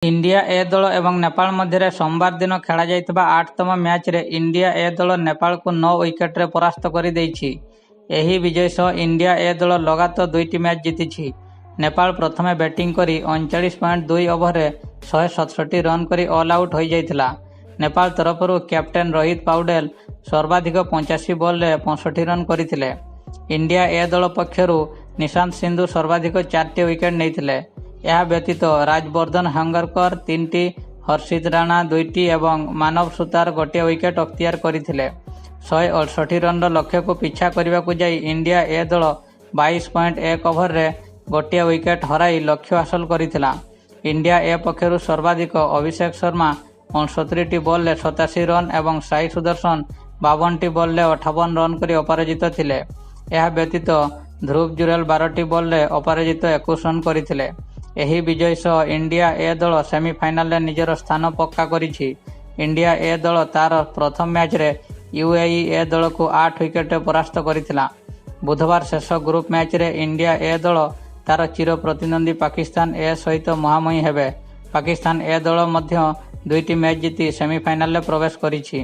India ଏ ଦଳ ଏବଂ ନେପାଳ ମଧ୍ୟରେ ସୋମବାର ଦିନ ଖେଳାଯାଇଥିବା 8ତମ ମ୍ୟାଚରେ ଇଣ୍ଡିଆ ଏ ଦଳ ନେପାଳକୁ 9 ୱିକେଟରେ ପରାସ୍ତ କରି ଦେଇଛି। ଏହି ବିଜୟ ସହ ଇଣ୍ଡିଆ ଏ ଦଳ ଲଗାତର 2ଟି ମ୍ୟାଚ ଜିତିଛି। ନେପାଳ ପ୍ରଥମେ ବ୍ୟାଟିଂ କରି 39.2 ଓଭରରେ 167 ରନ୍ କରି ଅଲ୍ ଆଉଟ୍ ହୋଇଯାଇଥିଲା। ନେପାଳ ତରଫରୁ କ୍ୟାପ୍ଟେନ ରୋହିତ ପାଉଡେଲ ସର୍ବାଧିକ 85 ବଲରେ 65 ରନ୍ କରିଥିଲେ। ଇଣ୍ଡିଆ ଏ ଦଳ ପକ୍ଷରୁ ନିଶାନ୍ତ ସିନ୍ଧୁ ସର୍ବାଧିକ 4ଟି ୱିକେଟ ନେଇଥିଲେ। ଏହା ବ୍ୟତୀତ ରାଜବର୍ଦ୍ଧନ ହଙ୍ଗରକର 3ଟି, ହର୍ଷିତ ରାଣା 2ଟି ଏବଂ ମାନବ ସୁତାର ଗୋଟିଏ ୱିକେଟ ଅକ୍ତିଆର କରିଥିଲେ। 168 ରନର ଲକ୍ଷ୍ୟକୁ ପିଛା କରିବାକୁ ଯାଇ ଇଣ୍ଡିଆ ଏ ଦଳ 22.1 ଓଭରରେ ଗୋଟିଏ ୱିକେଟ ହରାଇ ଲକ୍ଷ୍ୟ ହାସଲ କରିଥିଲା। ଇଣ୍ଡିଆ ଏ ପକ୍ଷରୁ ସର୍ବାଧିକ ଅଭିଷେକ ଶର୍ମା 69ଟି ବଲରେ 87 ରନ୍ ଏବଂ ସାଇ ସୁଦର୍ଶନ 52ଟି ବଲରେ 58 ରନ୍ କରି ଅପରାଜିତ ଥିଲେ। ଏହା ବ୍ୟତୀତ ଧ୍ରୁବ ଜୁରେଲ 12ଟି ବଲରେ ଅପରାଜିତ 21 ରନ୍ କରିଥିଲେ। ଏହି ବିଜୟ ସହ ଇଣ୍ଡିଆ ଏ ଦଳ ସେମିଫାଇନାଲରେ ନିଜର ସ୍ଥାନ ପକ୍କା କରିଛି। ଇଣ୍ଡିଆ ଏ ଦଳ ତାର ପ୍ରଥମ ମ୍ୟାଚରେ ୟୁଏଇ ଏ ଦଳକୁ 8 ୱିକେଟରେ ପରାସ୍ତ କରିଥିଲା। ବୁଧବାର ଶେଷ ଗ୍ରୁପ ମ୍ୟାଚରେ ଇଣ୍ଡିଆ ଏ ଦଳ ତାର ଚିର ପ୍ରତିଦ୍ୱନ୍ଦ୍ୱୀ ପାକିସ୍ତାନ ଏ ସହିତ ମୁହାଁମୁହିଁ ହେବେ। ପାକିସ୍ତାନ ଏ ଦଳ ମଧ୍ୟ 2ଟି ମ୍ୟାଚ ଜିତି ସେମିଫାଇନାଲରେ ପ୍ରବେଶ କରିଛି।